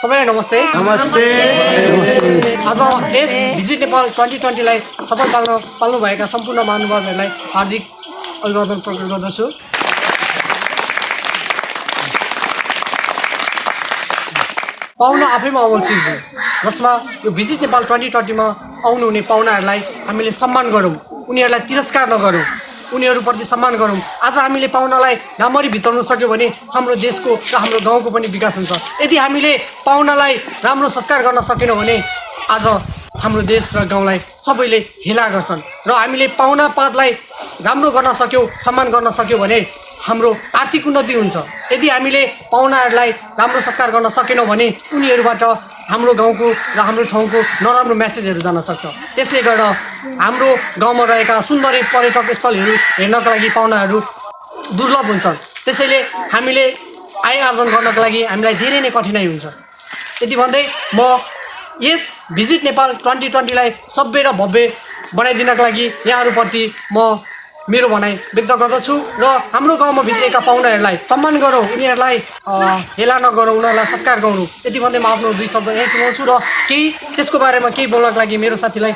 सबैलाई नमस्ते। नमस्ते। आज यस भिजिट नेपाल 2020 लाई सफल पाल्नुभएका सम्पूर्ण महानुभावहरूलाई हार्दिक अभिवादन प्रकट गर्दछु। पाहुना आफैमा अमूल्य चिज हो, जसमा यो भिजिट नेपाल 2020 मा आउनुहुने पाहुनाहरूलाई हामीले सम्मान गरौँ, उनीहरूलाई तिरस्कार नगरौँ, उनीहरूप्रति सम्मान गरौँ। आज हामीले पाहुनालाई राम्ररी भित्राउन सक्यो भने हाम्रो देशको र हाम्रो गाउँको पनि विकास हुन्छ। यदि हामीले पाहुनालाई राम्रो सत्कार गर्न सकेनौँ भने आज हाम्रो देश र गाउँलाई सबैले हेला गर्छन्। र हामीले पाहुनापातलाई राम्रो गर्न सक्यौँ, सम्मान गर्न सक्यौँ भने हाम्रो आर्थिक उन्नति हुन्छ। यदि हामीले पाहुनाहरूलाई राम्रो सत्कार गर्न सकेनौँ भने उनीहरूबाट हाम्रो गाउँको र हाम्रो ठाउँको नराम्रो म्यासेजहरू जान सक्छ। त्यसले गर्दा हाम्रो गाउँमा रहेका सुन्दर पर्यटक स्थलहरू हेर्नका लागि पाहुनाहरू दुर्लभ हुन्छन्। त्यसैले हामीले आय आर्जन गर्नका लागि हामीलाई धेरै नै कठिनाइ हुन्छ। यति भन्दै म यस भिजिट नेपाल 2020 लाई सभ्य र भव्य बनाइदिनका लागि यहाँहरूप्रति म मेरो भनाइ व्यक्त गर्दछु र हाम्रो गाउँमा भित्रिएका पाहुनाहरूलाई सम्मान गरौँ, उनीहरूलाई हेला नगरौँ, उनीहरूलाई सत्कार गरौँ। यति भन्दै म आफ्नो दुई शब्द यहीँ टुङ्गाउँछु र त्यसको बारेमा केही बोल्नको लागि मेरो साथीलाई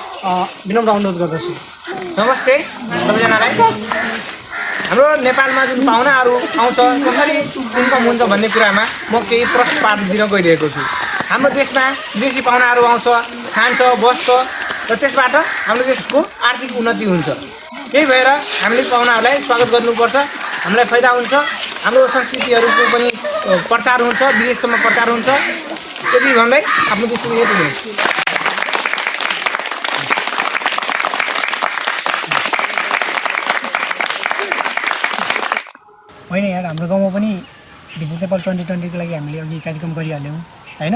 विनम्र अनुरोध गर्दछु। नमस्ते सबैजनालाई। हाम्रो नेपालमा जुन पाहुनाहरू आउँछ कसरी इन्कम हुन्छ भन्ने कुरामा म केही प्रश्न पाठ दिन गइरहेको छु। हाम्रो देशमा विदेशी पाहुनाहरू आउँछ, खान्छ, बस्छ र त्यसबाट हाम्रो देशको आर्थिक उन्नति हुन्छ। त्यही भएर हामीले पाहुनाहरूलाई स्वागत गर्नुपर्छ, हामीलाई फाइदा हुन्छ, हाम्रो संस्कृतिहरूको पनि प्रचार हुन्छ, विदेशसम्म प्रचार हुन्छ। त्यति भन्दै आफ्नो देशको यो पनि होइन यार, हाम्रो गाउँमा पनि भिजिट नेपाल 2020 को लागि हामीले अघि कार्यक्रम गरिहाल्यौँ होइन।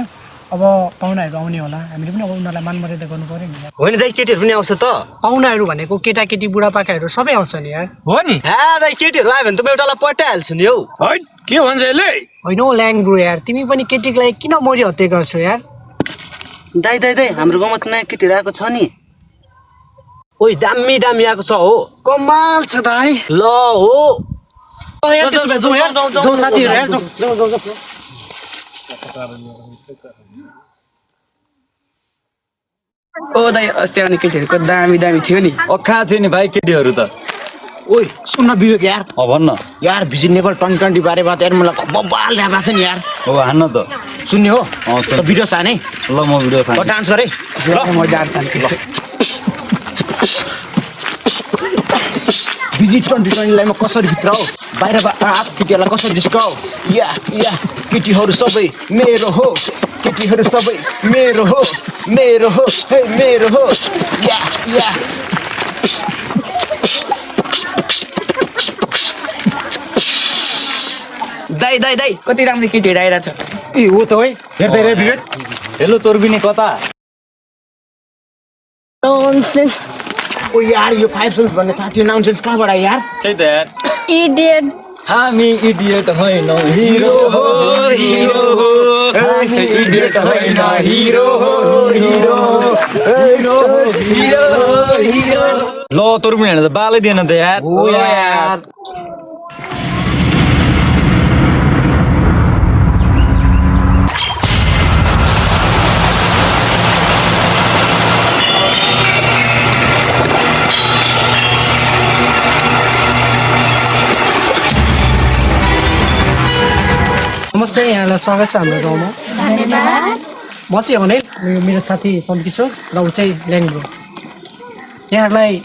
अब पाहुनाहरू आउने होला, हामीले पनि अब उनीहरूलाई मान मर्यादा गर्नु पऱ्यो नि यार। होइन दाइ, केटीहरू पनि आउँछ त। पाहुनाहरू भनेको केटाकेटी बुढापाकाहरू सबै आउँछ नि यार। हो नि। दाइ केटीहरू आयो भने त म एउटालाई पटाइहाल्छु नि हौ। होइन के भन्छ यसले? होइन हौ ल्याङ ब्रो यार, तिमी पनि केटीको लागि किन मरि हत्या गर्छौ यार? दाइ हाम्रो गाउँमा त नयाँ केटीहरू आएको छ नि। ओइ दामी दामी आएको छ हो। कमाल छ दाइ। ल हो जाऊ साथीहरू यार, जाऊ। ओ दाइ अस्ति आउने केटीहरूको दामी दामी थियो नि। अखा थियो नि भाइ केटीहरू त। ओइ सुन्न विवेक यार, भन्न यार भिजिट नेपाल 2020 बारेमा त यार मलाई बबाल ल्याएको छ नि यार। हो हान्न त। सुन्ने हो सुन। त भिडियो साने ल म भिडियो ल डान्स गरे ल म डान्स हान्छु ल। भिजिट 2020 लाई म कसरी भित्र हो, बाहिरबाट केटीहरूलाई कसरी जिस्काऊ। या केटीहरू सबै मेरो हो, केटीहरू सबै मेरो हो, मेरो हो, हे मेरो हो। या दाइ कति राम्रो केटीहरू आइरहेछ। ए हो त है, हेर्दै रे विवेक। हेलो तोर्बिने कता? ओ यार यो 5 सेन्स भन्ने थाहा थियो, नाउन्सेन्स कहाँबाट आयो यार? त्यही त यार। इडियट। हामी इडियट होइन हिरो हो, हिरो हो। हामी इडियट होइन हिरो हो, हिरो हिरो। ल तोर्बिने त बालै दिएन त यार। हो यार। नमस्ते, यहाँलाई स्वागत छ हाम्रो गाउँमा। म चाहिँ अनिल, मेरो साथी चम्की छु र ऊ चाहिँ ल्याङ ब्रो। यहाँहरूलाई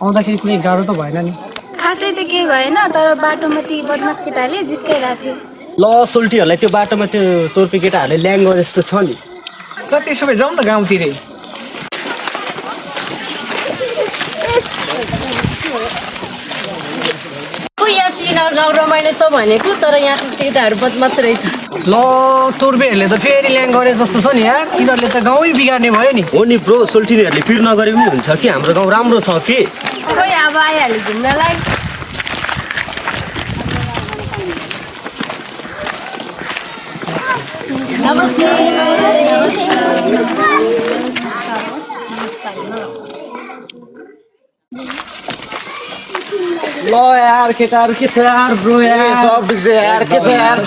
आउँदाखेरि कुनै गाह्रो त भएन नि? खासै त केही भएन, तर बाटोमा ती बदमास केटाले जिस्काइरहेको थियो। ल सोल्टीहरूलाई त्यो बाटोमा त्यो तोर्पे केटाहरूले ल्याङ गरे जस्तो छ नि। ल त्यसो भए जाउँ न गाउँतिरै। यहाँ श्रीनगर गाउँ रमाइलो छ भनेको, तर यहाँको केटाहरू बदमास रहेछ। ल तोर्बेहरूले त फेरि ल्याङ गरे जस्तो छ नि यार, तिनीहरूले त गाउँै बिगार्ने भयो नि। हो नि ब्रो, सोल्टीहरूले पिर नगरे पनि हुन्छ कि, हाम्रो गाउँ राम्रो छ कि। खोइ अब आइहाल्यो घुम्नलाई। नमस्ते। ल यार केटाहरु के छ यार ब्रो यार सब ठिक छ यार के छ यार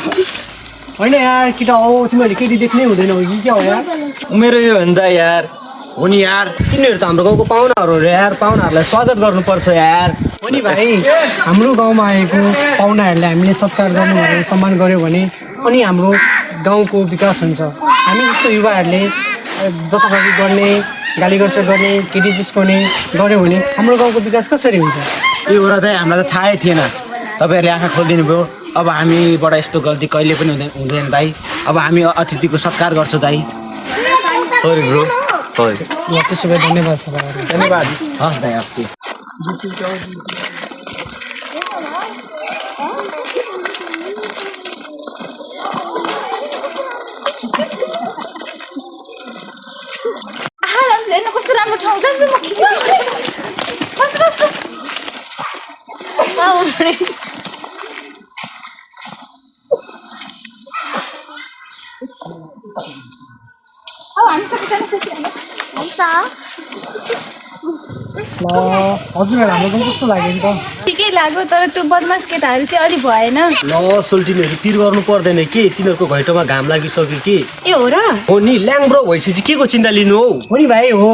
होइन यार केटा हो तिमीहरूले केटी देख्नै हुँदैनौ कि क्या हो यार मेरो यो हो नि त यार हो नि यार तिनीहरू त हाम्रो गाउँको पाहुनाहरू हो यार पाहुनाहरूलाई स्वागत गर्नुपर्छ यार हो नि भाइ हाम्रो गाउँमा आएको पाहुनाहरूलाई हामीले सत्कार गर्नु भने सम्मान गऱ्यो भने अनि हाम्रो गाउँको विकास हुन्छ हामी जस्तो युवाहरूले जताभावी गर्ने गाली गर्छ गर्ने केटी जिस्काउने गऱ्यो भने हाम्रो गाउँको विकास कसरी हुन्छ यो कुरा चाहिँ हामीलाई त थाहै थिएन तपाईँहरूले आँखा खोलिदिनु भयो अब हामीबाट यस्तो गल्ती कहिले पनि हुँदैन दाइ अब हामी अतिथिको सत्कार गर्छौँ दाइ सरी ब्रो सरी ल त्यसो भए धन्यवाद छ भाइहरू धन्यवाद हस् दाइ हस् हेर्नु कस्तो राम्रो ठाउँ छ म खिचिदिन्छु बस बस अब हामी सबैजना हुन्छ ल हजुरहरूलाई हाम्रो गाउँ कस्तो लाग्यो नि त ठिकै लाग्यो तर त्यो बदमास केटाहरू चाहिँ अलि भएन ल सोल्टिनीहरू पिर गर्नु पर्दैन के तिनीहरूको घैटोमा घाम लागिसक्यो कि ए हो र हो नि ल्याङ्ब्रो भइसकेपछि के को चिन्ता लिनु हौ हो नि भाइ हो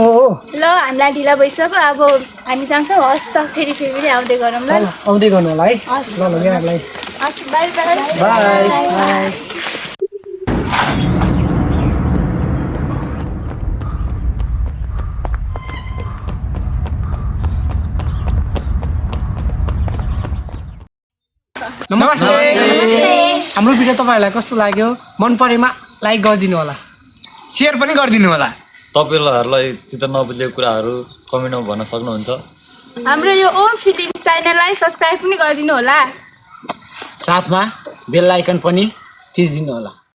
ल हामीलाई ढिला भइसक्यो अब हामी जान्छौँ हस् त फेरि आउँदै गरौँ ल आउँदै गर्नु होला है हस् ल यहाँहरूलाई हस् बाई बाई बाई नमस्ते हाम्रो भिडियो तपाईँहरूलाई कस्तो लाग्यो मन परेमा लाइक गरिदिनु होला सेयर पनि गरिदिनु होला तपाईँहरूलाई त्यो नबुझेको कुराहरू कमेन्टमा भन्न सक्नुहुन्छ हाम्रो यो ओम फिल्म च्यानललाई सब्सक्राइब पनि गरिदिनु होला साथमा बेल आइकन पनि थिचिदिनु होला